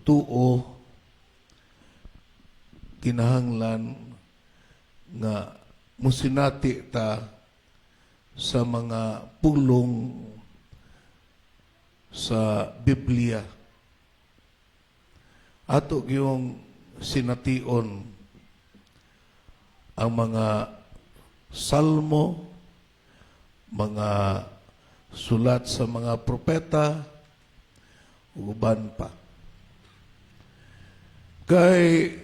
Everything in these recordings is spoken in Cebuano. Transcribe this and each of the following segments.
pagtuo, kinahanglan nga musinati ta sa mga pulong sa Biblia. Ato gyung sination ang mga salmo, mga sulat sa mga propeta, ug uban pa. Kay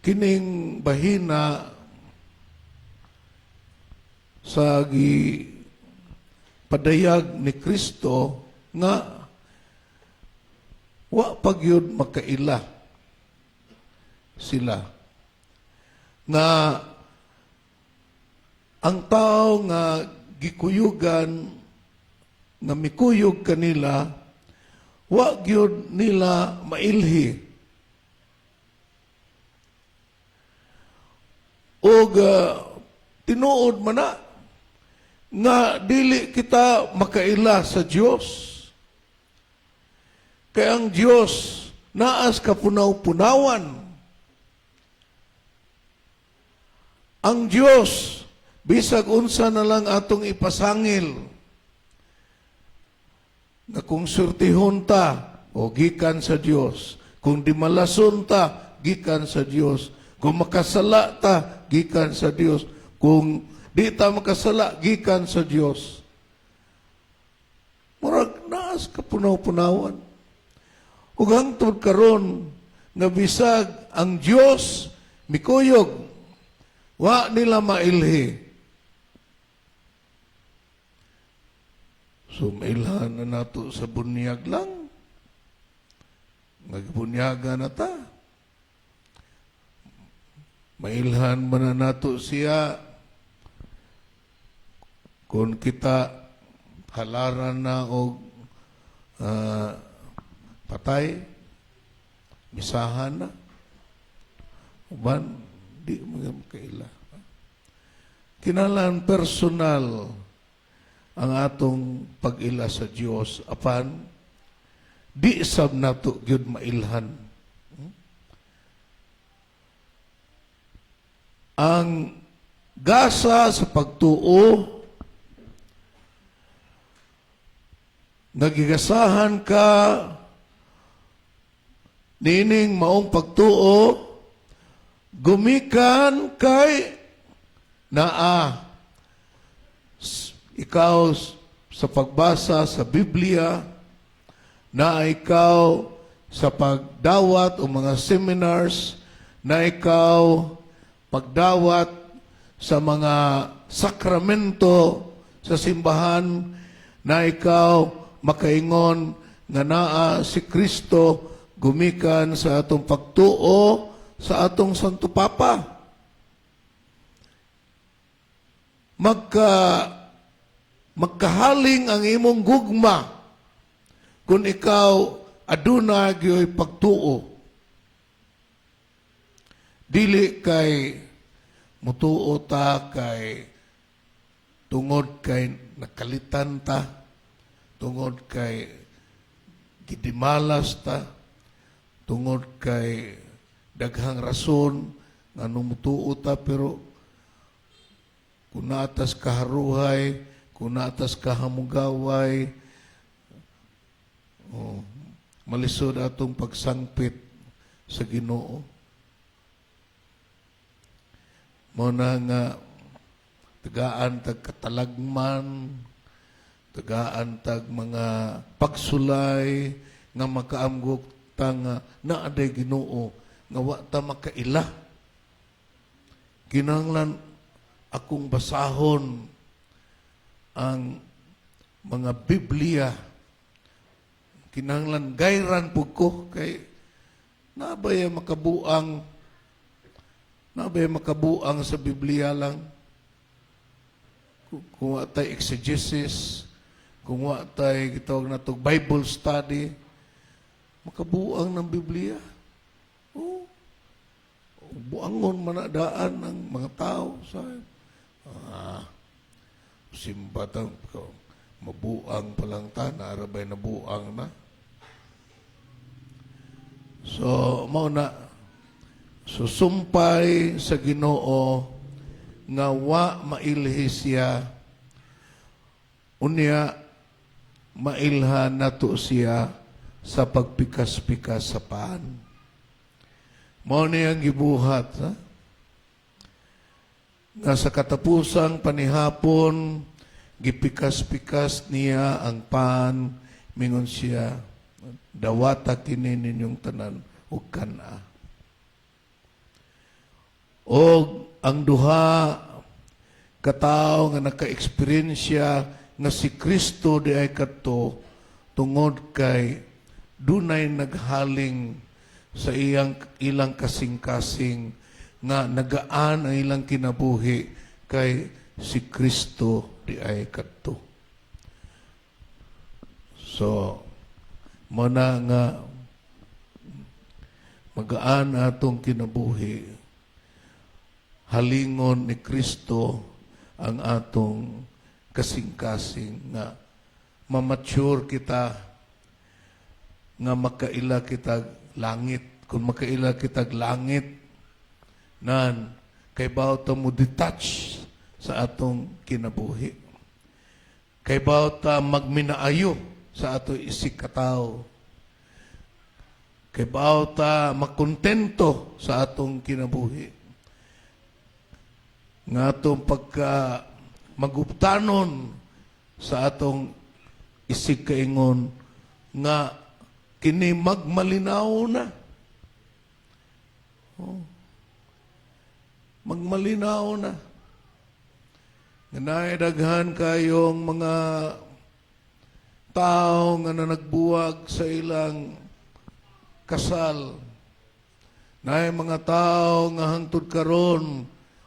kining bahina sa gi padayag ni Kristo nga wa pa gyud makaila sila nga ang tao nga gikuyugan, nga mikuyog kanila, wa gyud nila mailhi og tinuod man na nga dili kita makaila sa Dios. Kay ang Dios naas kapunaw-punawan. Ang Dios, bisag unsa na lang atong ipasangil, nga kung surtihon ta, o gikan sa Dios. Kung di malason ta, gikan sa Dios. Kung makasala ta, gikan sa Dios. Kung di ta makasala, gikan sa Dios. Murag naas kapunaw-punawan. Ug hangtod karon nga bisag ang Dios mikuyog, wa nila mailhi. So mailhan na nato sa bunyag lang. Nagbunyaga na ta. Mailhan man na nato siya kung kita halaran na og patay, misahan na. Uban, di mga makaila. Kinahanglan personal ang atong pag-ila sa Dios, apan di sab nato gyud mailhan. Ang gasa sa pagtuo, nagigasahan ka nining maong pagtuo gumikan kay naa ikaw sa pagbasa sa Biblia, naa ikaw sa pagdawat o mga seminars, na ikaw pagdawat sa mga sakramento sa simbahan, na ikaw makaingon nga naa si Kristo gumikan sa atong pagtuo sa atong Santo Papa. Magkahaling ang imong gugma kung ikaw aduna gyoy pagtuo. Dili kay mutuo ta kay tungod kay nakalitan ta, tungod kay gidimalas ta, tungod kay daghang rason nga mutuo ta, pero kung naatas kaharuhay, kung naatas kahamugaway, oh, malisod atong pagsangpit sa Ginoo. Mao na nga tagaan tag katalagman, tagaan tag mga pagsulay nga makaamgok ta nga naa day Ginoo nga wa ta makaila. Kinahanglan akong basahon ang mga Biblia. Kinahanglan gayran pud ko kay nabay makabuang sa Biblia lang. Kung wa tay exegesis, kung wa tay gitawag na to Bible study, makabuang ng Biblia. Oh, buangon man na daan ng mga tao sa simba ta, mabuang pa lang ta, naarabay nabuang na. So mao na, susumpay sa Ginoo nga wa mailhi siya, unya mailhan nato siya sa pagpikas-pikas sa paan. Mao ni ang gibuhat, ha? Nga sa katapusang panihapon, gipikas-pikas niya ang pan, mingon siya, "Dawata kini ninyong tanan ug kana." Og ang duha katawo nga naka-eksperyensya nga si Kristo diay kadto tungod kay dunay naghaling sa iyang ilang kasing-kasing nga nagaan ang ilang kinabuhi kay si Kristo diay kadto. So, mao na nga magaan atong kinabuhi, halingon ni Kristo ang atong kasing-kasing nga mamature kita nga makaila kita langit. Kung makaila kita langit nan kay baw ta mo detach sa atong kinabuhi, kay baw ta magminaayo sa ato isig katawo, kay baw ta makontento sa atong kinabuhi nga atong pagka maguptanon sa atong isig kaingon nga kini magmalinaw na. Oh. Magmalinaw na. Nga naay daghan kayong mga tao nga na nagbuwag sa ilang kasal. Naay mga tao nga hangtod karon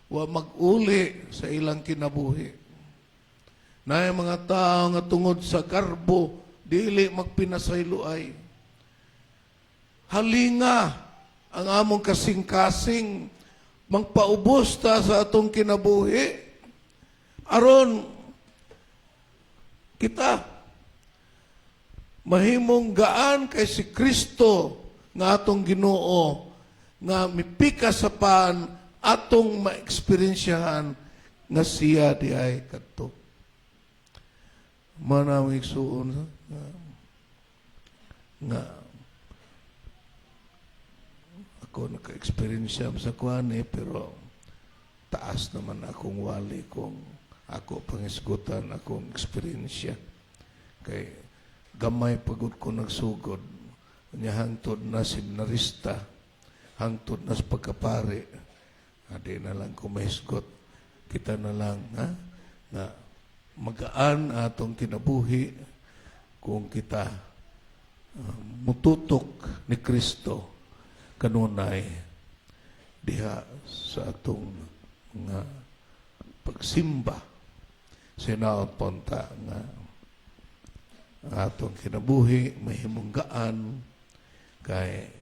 wa mag-uli sa ilang kinabuhi. Naay mga tao nga tungod sa garbo dili magpinasayloay. Halinga ang among kasing-kasing, magpaubos ta sa atong kinabuhi aron kita mahimong gaan kay si Kristo nga atong Ginoo nga mipika sa pan, atong maeksperiensyahan nga siya diay kadto. Mao na, igsuon, nga ako naka-experience sa kuan eh, pero taas naman akong wali kung ako pangisgutan akong eksperyensya. Kay gamay pagod ko nagsugod. Nya hangtod na seminarista, hangtod na sa pagkapari. Adi na lang ko mahisgot. Kita na lang, ha, na magaan atong kinabuhi kung kita mututok ni Kristo kanunay diha sa atong mga pagsimba. Sinaot punta nga ang atong kinabuhi mahimong gaan kay